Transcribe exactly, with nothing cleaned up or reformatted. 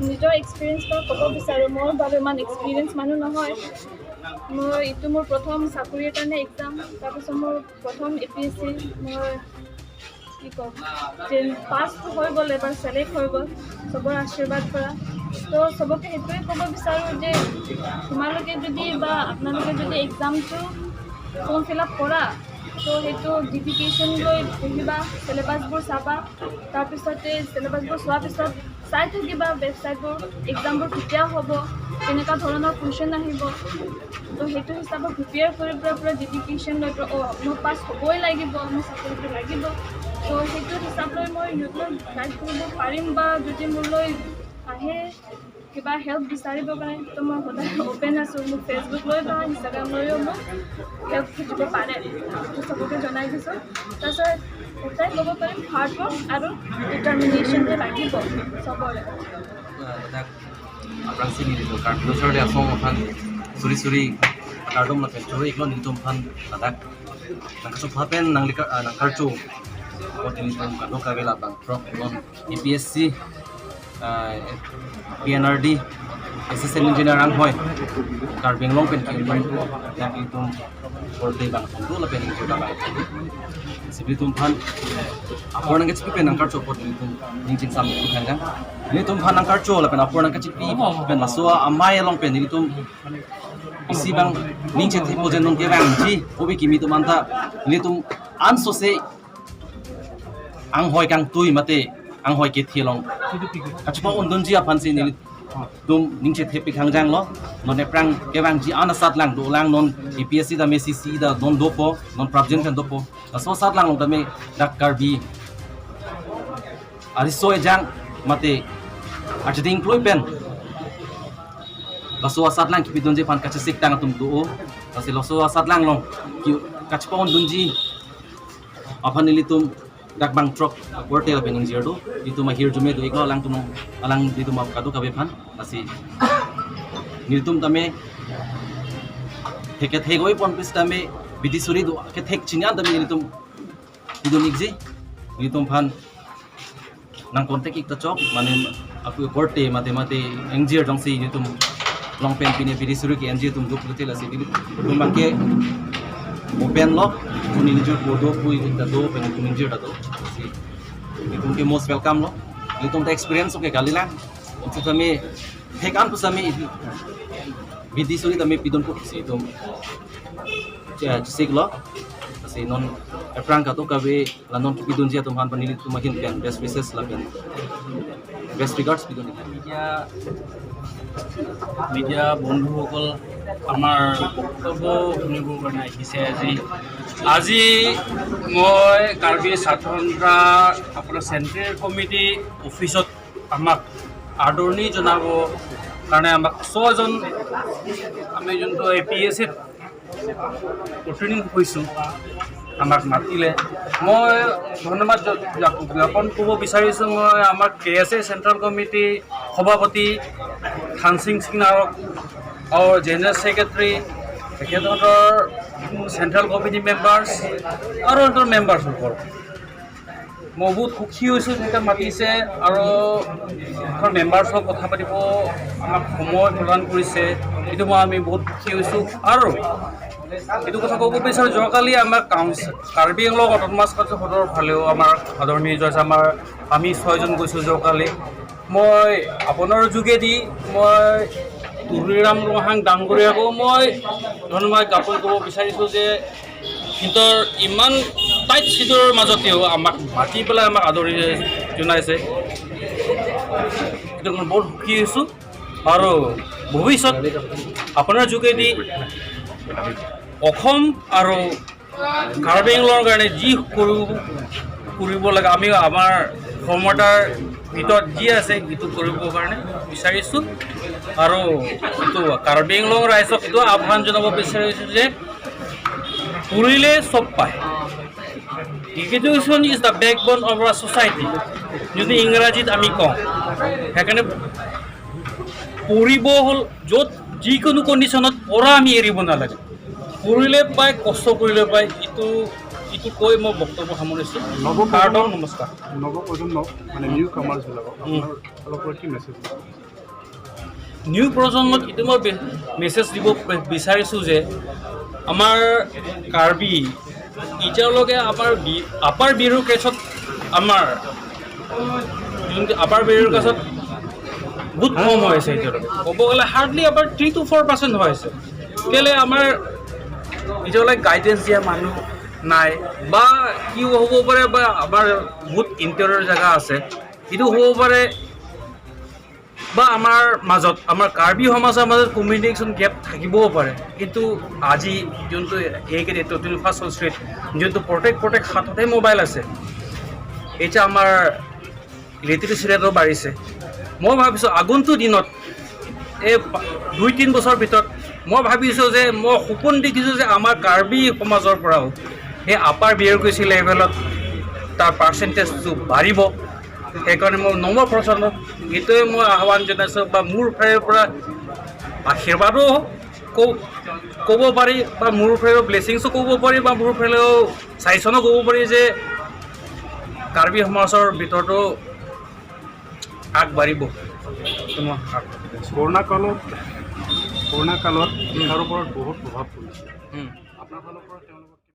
নিজৰ এক্সপিৰিয়েঞ্চ পৰা ক'ব বিচাৰোঁ। মোৰ বাবে ইমান এক্সপিৰিয়েঞ্চ মানুহ নহয়। মই এইটো মোৰ প্ৰথম চাকৰিৰ কাৰণে এক্সাম, তাৰপিছত মোৰ প্ৰথম এ পি এছ চি। মই কি ক'ম, যে পাছটো হৈ গ'ল, এবাৰ ছিলেক্ট হৈ গ'ল, চবৰ আশীৰ্বাদ পৰা। তো চবকে সেইটোৱে ক'ব বিচাৰোঁ যে তোমালোকে যদি বা আপোনালোকে যদি এক্সামটো ফৰ্ম ফিল আপ কৰা, তো সেইটো ডেডিকেশ্যন লৈ পঢ়িবা, চিলেবাছবোৰ চাবা। তাৰপিছতে চিলেবাছবোৰ চোৱাৰ পিছত চাই থাকিবা ৱেবছাইটবোৰ, এক্সামবোৰ কেতিয়া হ'ব, কেনেকুৱা ধৰণৰ কুৱেশ্যন আহিব। তো সেইটো হিচাপত প্ৰিপেয়াৰ কৰি পেলাই পূৰা ডেডিকেশ্যন লৈ পেলাই, "অ, মই পাছ হ'বই লাগিব, মোৰ চাকৰিটো লাগিব।" তো সেইটো হিচাপ লৈ মই ইউথক গাইড কৰিব পাৰিম বা যদি মোলৈ আহে কিবা হেল্প বিচাৰিব পাৰে, তো মই সদায় অ'পেন আছোঁ। মোক Facebook লৈ বা Instagram লৈও মোক হেল্প খুজিব পাৰে। তো চবকে জনাই দিছোঁ। তাৰপিছত এটাই ক'ব পাৰিম, হাৰ্ড ৱৰ্ক আৰু ডিটাৰমিনেশ্যনটো লাগিব চবৰে। Ladak aphrangsi nelitum Karbi Asong aphan suri suri kardom lapen choro-iklo nelitum aphan ladak nangkachopha pen nanglika, ah, nangkarcho apot nelitum kadokave labang throk non A P S C, ah, P N R D, Assistant Engineer anghoi Karbi Anglong pen kiyungdun, ladak nelitum korte bang tungtu lapen nelitum bang tungtu. Si nelitum aphan apor nangkachipi pen nangkarcho apot nelitum ning chingsam nelitum aphan nang. Nelitum aphan nangkarcho lapen apor nangkachipi pen laso amei along pen nelitum isi bang ning chethepo je non kevangji, obi kimi atum anta nelitum ansose anghoi kangtui mate anghoi kethe along kachepa-undunji aphansi nelitum ning chethepi kangjanglo. Non aphrang kevangji an asatlang dolang, non A P S C tame C C da non dopo, non prapjin pen dopo. Laso asatlang along tame dak Karbi ariso ejang mate acheding kloi pen laso asatlang kipidunji aphan kachesik tang atum do. Lasi laso asatlang along ki kachepa-undunji aphan nelitum dak bang throk korte lapen ingjir do, nelitum ahirjume do-iklo alangtum, alang nelitum kadokave aphan. Lasi nelitum tame thek kethek oi pon pis tame bidi suri do kethek chini an tame nelitum pidun-ikji. Nelitum aphan nang contact-ik ta chok, mane aku korte mate mate ingjir jongsi nelitum along pen pine bidi suri ke-enji atum duk betul. Lasi nelitum abangke open lo, kuning jur bodo pui ta do, pen kuning jur ta do. Lasi nelitum ke most welcome lo. Nelitum ta experience oke kalilang. Untuk kami thekan pusami bidi suri tame pidun pusi nelitum che-, chesiklo. Lasi non aphrang kadokave la non kipidunji atum aphan pen nelitum ahin pen best wishes lapen best regards pidun. Media, media বন্ধুসকল, আমাৰ বক্তব্য শুনিবৰ কাৰণে আহিছে আজি। আজি মই কাৰ্বি ছাত্ৰ সন্থা আপোনাৰ চেণ্ট্ৰেল কমিটি অফিচত আমাক আদৰণি জনাব কাৰণে আমাক ছয়জন, আমি যোনটো এ পি এছ চিত উত্তীৰ্ণ হৈছোঁ, আমাক মাতিলে। মই ধন্যবাদ জ-, জ্ঞাপ-, জ্ঞাপন কৰিব বিচাৰিছোঁ। মই আমাৰ কে এছ এ চেণ্ট্ৰেল কমিটি সভাপতি থানসিং সিং নাৰক আৰু জেনেৰেল ছেক্ৰেটাৰী, তেখেতসকলৰ চেণ্ট্ৰেল কমিটি মেম্বাৰ্ছ আৰু সিহঁতৰ মেম্বাৰ্ছসকল, মই বহুত সুখী হৈছোঁ, যেতিয়া মাতিছে আৰু আমাৰ মেম্বাৰ্ছৰ কথা পাতিব আমাক সময় প্ৰদান কৰিছে, এইটো মই, আমি বহুত সুখী হৈছোঁ। আৰু এইটো কথা ক'ব বিচাৰোঁ, যোৱাকালি আমাৰ কাউন্সিল, কাৰ্বি আংলং অট'নমাছ কাউন্সিল সদৰৰ ফালেও আমাৰ আদৰণীয় জজ, আমাৰ, আমি ছয়জন গৈছোঁ যোৱাকালি। মই আপোনাৰ যোগেদি মই তুলিৰাম ৰংহাং ডাঙৰীয়াকো মই ধন্যবাদ জ্ঞাপন কৰিব বিচাৰিছোঁ যে সিহঁতৰ ইমান টাইট চিডৰ মাজতেও আমাক মাতি পেলাই আমাক আদৰি জনাইছে। এইটো মই বহুত সুখী হৈছোঁ আৰু ভৱিষ্যত আপোনাৰ যোগেদি অসম আৰু কাৰ্বি আংলঙৰ কাৰণে যি কৰিব, কৰিব লাগে, আমি আমাৰ ক্ষমতাৰ ভিতৰত যি আছে সেইটো কৰিবৰ কাৰণে বিচাৰিছোঁ। আৰু এইটো কাৰ্বি আংলং ৰাইজক এইটো আহ্বান জনাব বিচাৰিছোঁ যে পঢ়িলে চব পায়। Education is the backbone of our society, যদি ইংৰাজীত আমি কওঁ। সেইকাৰণে পঢ়িব হ'ল, য'ত যিকোনো কণ্ডিশ্যনত পঢ়া আমি এৰিব নালাগে। পঢ়িলে পায়, কষ্ট কৰিলে পায়। এইটো, এইটো কৈ মই বক্তব্য সামৰিছোঁ। নৱপ্ৰজন্ম- কাৰ্ডম, নমস্কাৰ। নৱপ্ৰজন্ম, মানে, নিউ কামাৰ্ছবিলাকক উম। আপোনাৰ ফালৰ পৰা কি মেছেজ দিব? নিউ প্ৰজন্মক এইটো মই বে- মেছেজ দিব বি- বিচাৰিছোঁ যে আমাৰ কাৰ্বি এতিয়ালৈকে আমাৰ বি আপাৰ বিউৰোক্ৰেছত আমাৰ যোনটো আপাৰ বিউৰোক্ৰেছত বহুত কম হৈ আছে এতিয়ালৈকে। ক'ব গ'লে হাৰ্ডলি আমাৰ থ্ৰী টু ফ'ৰ পাৰ্চেণ্ট হৈ আছে। কেলে আমাৰ এতিয়ালৈকে গাইডেন্স দিয়া মানুহ নাই বা কি হ'ব পাৰে বা আমাৰ বহুত ইণ্টেৰিয়ৰ জেগা আছে, এইটো হ'ব পাৰে বা আমাৰ মাজত, আমাৰ কাৰ্বি সমাজৰ মাজত কমিউনিকেশ্যন গেপ থাকিবও পাৰে, কিন্তু আজি যোনটো এ কে ডি টুৱেণ্টি ফাৰ্ষ্ট চেঞ্চুৰীত যোনটো প্ৰত্যেক প্ৰত্যেক হাততে মোবাইল আছে, এতিয়া আমাৰ লিটাৰেচি ৰেটো বাঢ়িছে। মই ভাবিছোঁ আগন্তুক দিনত এই পা- দুই তিনি বছৰ ভিতৰত মই ভাবিছোঁ যে মই সপোন দেখিছোঁ যে আমাৰ কাৰ্বি সমাজৰ পৰাও সেই আপাৰ বিউৰোক্ৰেচি লেভেলত তাৰ পাৰ্চেণ্টেজটো বাঢ়িব। সেইকাৰণে মই নৱ প্ৰজন্মক এইটোৱে মই আহ্বান জনাইছোঁ বা মোৰ ফালৰ পৰা আশীৰ্বাদো ক- ক'ব পাৰি বা মোৰ ফালৰ ব্লেচিংছো ক'ব পাৰি বা মোৰ ফালেও ছাজেশ্যনো ক'ব পাৰি যে কাৰ্বি সমাজৰ ভিতৰতো আগবাঢ়িব। এইটো মই আশা কৰোঁ। কৰোণা কালত কৰোণা কালত শিক্ষাৰ ওপৰত বহুত প্ৰভাৱ পৰিছে। উম। আপোনাৰ ফালৰ পৰা তেওঁলোকক